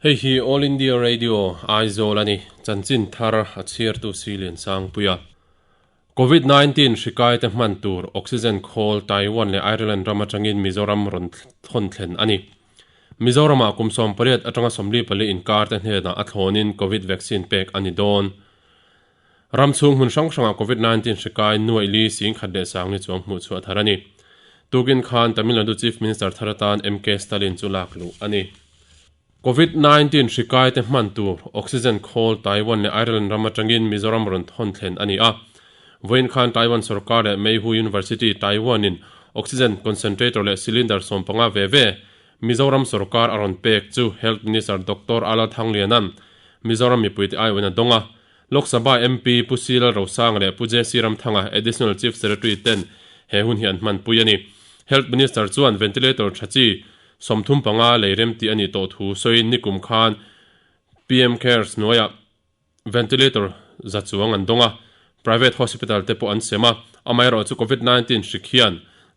Hei hi All India Radio, Aizawl a ni. Chanchin thar a chhiartu si Liansangpuia. Covid 19 hri kaite hman tur oxygen khawl Taiwan leh Ireland ram atangin Mizoram rawn thawn thlen a ni. Mizoramah kum 18 atanga 44 inkarte hnenah a thlawnin Covid vaccine pek a ni dawn. Ram chhung hmun hrang hrangah Covid 19 hri kai nuaih li sing khat leh sang ni chuang hmuh chhuah thar a ni. Tukin khan Tamil Nadu Chief Minister thar atan MK Stalin chu lak luh a ni. Covid 19 hri kaite hman tur oxygen khawl Taiwan leh Ireland ram atangin Mizoram rawn thawn thlen a ni a. Vawiin khan Taiwan sorkar leh Meihu University, Taiwan in oxygen concentrator leh cylinder 15 ve ve Mizoram sorkar a rawn pek chu Health Minister Doctor Ala Thangliana'n Mizoram mipuite aiawhin a dawng a. Lok Sabha MP Pu C Lalrosanga leh Pu JC Ramthanga, Additional Chief Secretary ten he hun hi an hmanpui a ni. Health Minister chuan ventilator tha chi 35 lei rem tih a nih tawh thu sawiin nikum khan PM Cares hnuaiah ventilator za chuang an dawng a, private hospital te pawh an sem a, amaherawhchu Covid 19 hrik hian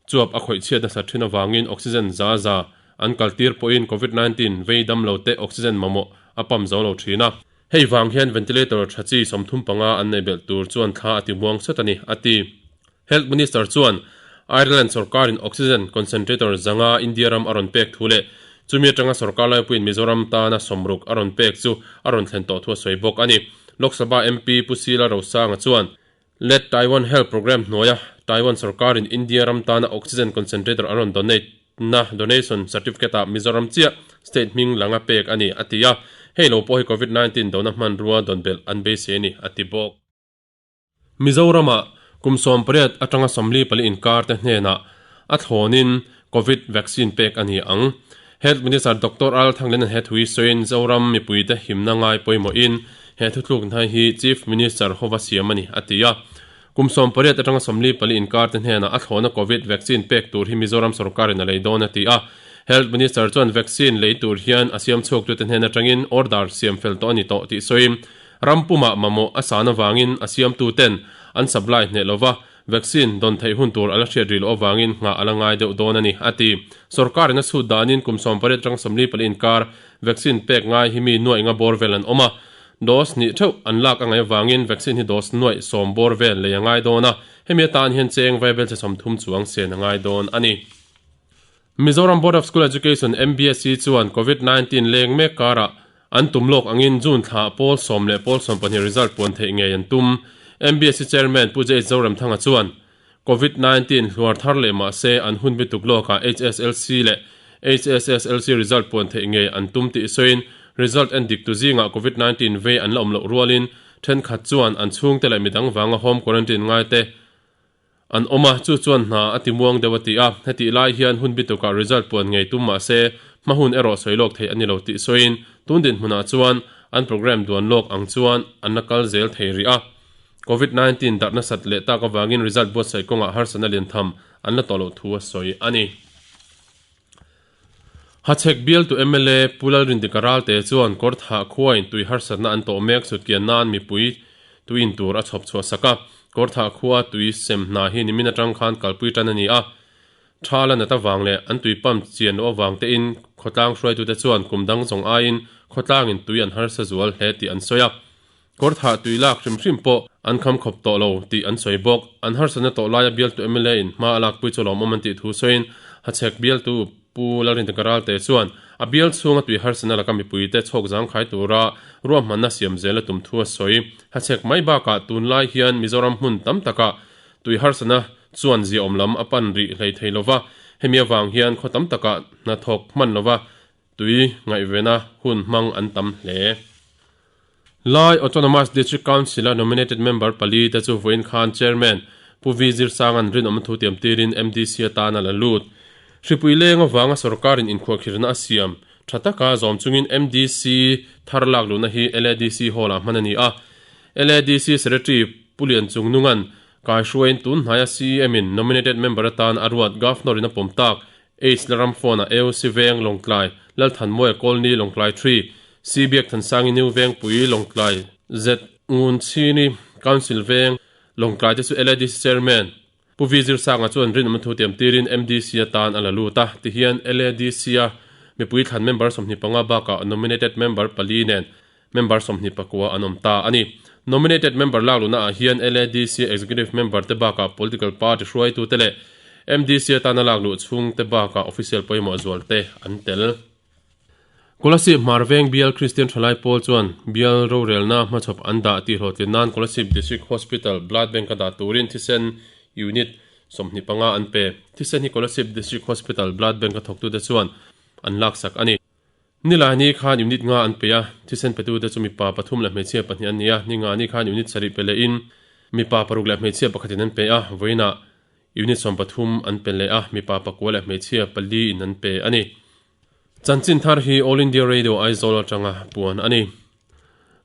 chuap a khawih chhiat nasa thin avangin oxygen za za an kaltir pawhin Covid 19 vei dam lo te oxygen mamawh a pump zo lo thin a. Hei vang hian ventilator tha chi 35 an nei belh tur chuan thla a ti muang sawt a ni, a ti. Health Minister chuan Ireland sorkarin oxygen concentrator 500 India ram a rawn pek thu leh chumi atanga sorkar laipuiin Mizoram tana 60 a rawn pek chu a rawn thlen tawh thu a sawi bawk a ni. Lok Sabha MP Pu Sila Rosanga chuan Let Taiwan Help Programme hnuaia Taiwan sorkarin India ram tana oxygen concentrator an rawn donate na donation certificate ah Mizoram chiah state hming langa pek a ni, a ti a. Hei lo pawh hi Covid 19 dona hmanrua dawn belh an beisei a ni, a ti bawk. Mizoramah kum 18 atanga 44 inkar te hnenah a thlawnin Covid vaccine pek a ni ang. Health Minister Doctor Al Thanglian he thui sawiin Zoram mipuite himna ngai pawimawhin he thutlukna hi Chief Minister hova siam a ni, a ti a. Kum 18 atanga 44 inkar te hnenah a thlawna Covid vaccine pek tur hi Mizoram sorkarin a lei dawn a ti a. Health Minister chuan vaccine lei tur hian a siam chhuaktute hnen atangin order siam fel tawh a ni tawh tih sawiin ram pumah mamawh a san avangin a siamtuten an supply hneh lova, Vaccine dawn theih hun tur a la hriat rih loh avangin nghah a la ngai deuh dawn a ni, a ti. Sorkarin a chhut danin kum 18 atang 44 inkar vaccine pek ngai hi mi nuaih nga bawr vel an awm a. Dose hnih theuh an lak a ngaih avangin vaccine hi dose nuaih sawm bawr vel lei a ngai dawn a, hemi atan hian cheng vaibel che 30 chuang sen a ngai dawn a ni. Mizoram Board of School Education, MBSE, chuan Covid 19 leng mek karah An tum lawk angin June thla pawl sawm leh pawl 12 result puan theih ngei an tum. MBSC Chairman Pu JH Zoremthanga chuan, Covid 19 hluar thar leh mah se an hun bituk lawkah HSLC leh HSSLC result puan theih ngei an tum tih sawiin result en dik tu zingah Covid 19 vei an la awm loh rualin thenkhat chuan an chhungte leh midang vanga home quarantine ngaite An awm a, chu chuan hna a ti muang deuh a ti a, hetih lai hian hun bitukah result puan ngei tum mah se, hma hun erawh sawi lawk theih a ni lo tih sawiin, tun dinhmunah chuan an programme duan lawk ang chuan an la kal zel thei rih a. Covid 19 darh nasat leh tak avangin result buatsaih kawngah harsatna lian tham an la tawh loh thu a sawi a ni. Hachhek bialtu mla Pu Lalrindika Ralte chuan Kawrthah khuain tui harsatna an tawh mek chhutkian nan mipui tui in tur a chhawp chhuah sak a. Kawrthah khua tui sem hna hi nimin atang khan kalpui tan a ni a. Tha la nat avang leh an tui pump chian loh avang tein khawtlang hruaitute chuan kum dang zawng aiin khawtlangin tui an harsa zual hle tih an sawi a. Kawrthah tui lak hrim hrim pawh an kham khawp tawh lo tih an sawi bawk. An harsatna tawh laia bialtu mla in hma a lakpui chu lawmawm an tih thu sawiin Hachhek bialtu Pu Lalrindika Ralte chuan a bial chhunga tui harsatna laka mipuite chhawk zangkhai tura ruahmanna siam zel a tum thu a sawi. Hachhek mai bakah tunlai hian Mizoram hmun tam takah tui harsatna chuan ziaawm lam a pan rih hlei thei lova, hemi avang hian khaw tam takah hnathawk hman lova tui ngaihvena hun hmang an tam hle. Lai Autonomous District Council-a nominated member pali te chu vawiin khan Chairman Pu V Zirsanga'n rinawm thu tiam tirin MDC atan a la lut. Hripui leng avanga sorkarin inkhuahkhirhna a siam tha taka zawm chungin MDC thar lak luhna hi LADC Hall-ah hman a ni a. LADC Secretary Pu Lianchungnunga'n kaihruaiin tun hnaia CEM-in nominated member atan a ruat Governor-in a pawm tak H Laramphone-a AOC Veng Lawngtlai, Lalthanmawia Kawlni Lawngtlai 3, C Biak Thansangi New Vengpui Lawngtlai, Z Ngunchhini Council Veng Lawngtlai te chu LADC Chairman Pu V Zirsanga chuan rinawm thu tiam tirin MDC atan a la lut a, tihian LADC-a. Mipui thlan member 25 bakah nominated member pali nen member 29 an awm ta a ni. Nominated member lak luhna ah hian LADC executive member te bakah political party hruaitu te leh MDC atana lak luh chhung te bakah official pawimawh zual te an tel. Kolasib Hmarveng Bial Kristian Thalai Pawl chuan bial rorelna hmachhawp an dah tih hlawhtlin nan Kolasib District Hospital Blood Bank a dah turin thisen unit 25 an pe. Thisen hi Kolasib District Hospital Blood Bank a thawktute chuan an laksak a ni. Nilai ni khan unit nga an pe a, thisen petute chu mipa pathum leh hmeichhia pahnih an ni a, ni nga ni khan unit sarih pe lehin mipa paruk leh hmeichhia pakhatin an pe a, vawiinah unit 13 an pe leh a, mipa pakua leh hmeichhia pali in an pe a ni. Chanchin thar hi All India Radio Aizawl atanga puan a ni.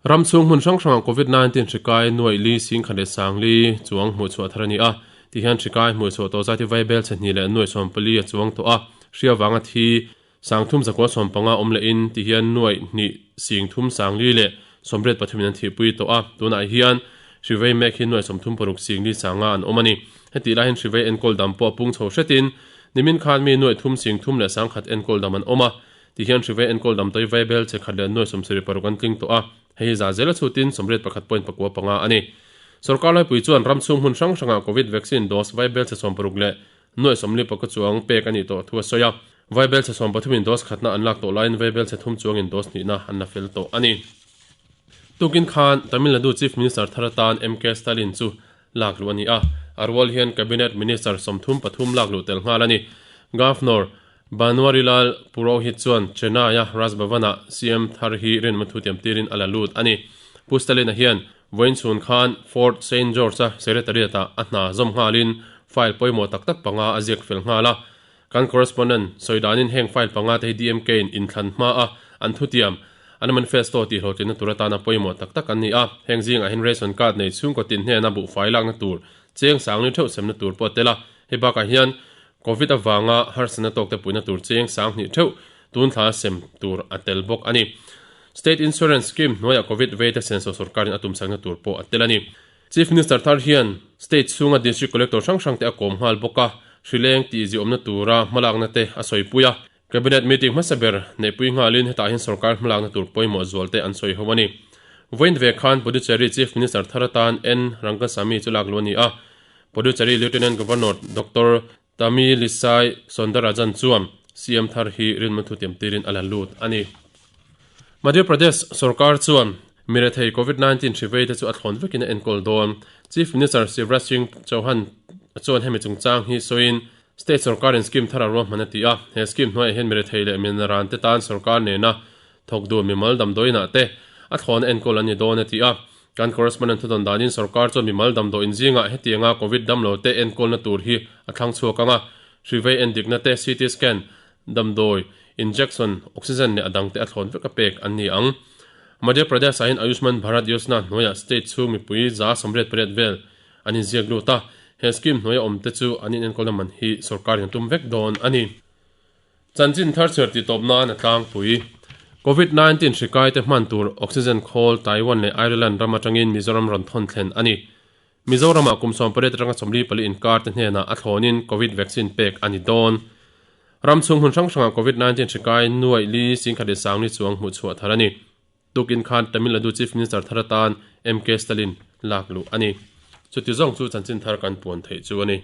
Ram chhung hmun hrang hrangah Covid 19 hri kai nuaih li singkhat leh sangli chuang hmuh chhuah thar a ni a, tihian hri kai hmuh chhuah tawh zat hi vaibel chhe hnih leh nuaih 14 a chuang tawh a, hria vanga thi 30 195 awm lehin tihian nuaih hnih singthum sangli leh 83 in an thihpui tawh a, tunah hian hri vei mek hi nuaih 36 singli sanga an awm a ni. Hetih laiin hri vei enkawl dam pawh a pung chho hretin nimin khan mi nuaih thum singthum leh sangkhat enkawl dam an awm a, tihian hri vei enkawl dam tawi vaibel che khat leh nuaih 76 an tling tawh a, hei hi za zela chhutin 81 point pakua panga a ni. Sorkar laipui chuan ram chhung hmun hrang hrangah Covid vaccine dose vaibel che 60 leh nuaih 40 paka chuang pek a nih tawh thu a sawi a. Vaibel chhe 13 in dose khatna an lak tawh laiin vaibel chhe thum chuangin dose hnihna an la fel tawh a ni. Tukin khan Tamil Nadu Chief Minister thar atan MK Stalin chu lak luh a ni a, a rual hian Cabinet Minister 33 lak luh tel nghal a ni. Governor Banwarilal Purohit chuan Chennai-a Raj Bhavan-ah CM thar hi rinawm thu tiam tirin a la lut a ni. Pu Stalin-a hian vawiin chhun khan Fort Saint George-a Secretariat-ah a hna zawm nghalin file pawimawh tak tak panga a ziak fel nghal a. Kan correspondent sawi danin heng file panga te hi DMK in inthlan hma a an thutiam, an manifesto tih hlawhtlinna tur atana pawimawh tak tak an ni a. Heng zingah hian ration card nei chhungkaw tin hnena buhfai lakna tur cheng sangli theuh semna tur pawh a tel a. Hei bakah hian Covid avanga harsatna tawkte puihna tur cheng 2000 theuh tun thla sem tur a tel bawk a ni. State Insurance Scheme hnuaiah Covid veite senso sorkarin a tumsakna tur pawh a tel a ni. Chief Minister thar hian State chhunga District Collector hrang hrangte a kawm nghal bawk a, hrileng tihziawmna tura hmalakna te a sawipui a. Cabinet meeting hmasa ber neihpui nghalin hetah hian sorkar hmalakna tur pawimawh zualte an sawi ho a ni. Vawiin ve khan Puducherry Chief Minister thar atan N. Rangasamy chu lak luh a ni a, Puducherry Lieutenant Governor Doctor Tamilisai Soundarajan chuan CM thar hi rinma thutiam tirin a la lut a ni. Madhya Pradesh sorkar chuan mirethei Covid 19 hri vei te chu a thlawn vekin a enkawl dawn. Chief Minister Shivraj Singh Chauhan chuan hemi chungchang hi sawiin state sorkarin scheme thar a ruahman a ti a. He scheme hnuaiah hian mirethei leh minaran te tan sorkar nena thawk dun mimal damdawiinah te a thlawn a enkawl an ni dawn a ti a. Kan correspondent thudawn danin sorkar chuan mimal damdawiin zingah hetianga Covid damlo te enkawlna tur hi a thlang chhuak ang a, hri vei endikna te, CT scan, damdawi, injection, oxygen leh a dangte a thlawn vek a pek an ni ang. Madhya Pradesh ah hian Ayushman Bharat Yojana hnuaiah state chhung mipui 88% vel an inziak lut a, he scheme hnuaia awmte chu an inenkawlna man hi sorkarin a tum vek dawn a ni. Chanchin thar chhiar tih tawp nan a tlangpui. Covid 19 hri kaite hman tur oxygen khawl Taiwan leh Ireland ram atangin Mizoram rawn thawn thlen a ni. Mizoramah kum 18 atanga 44 inkar te hnenah a thlawnin Covid vaccine pek a ni dawn. Ram chhung hmun hrang hrangah Covid 19 hri kai nuaih li singkhat leh sangli chuang hmuh chhuah thar a ni. Tukin khan Tamil Nadu Chief Minister thar atan MK Stalin lak luh a ni. Chuti zawng chu chanchin thar kan puan theih chu a ni.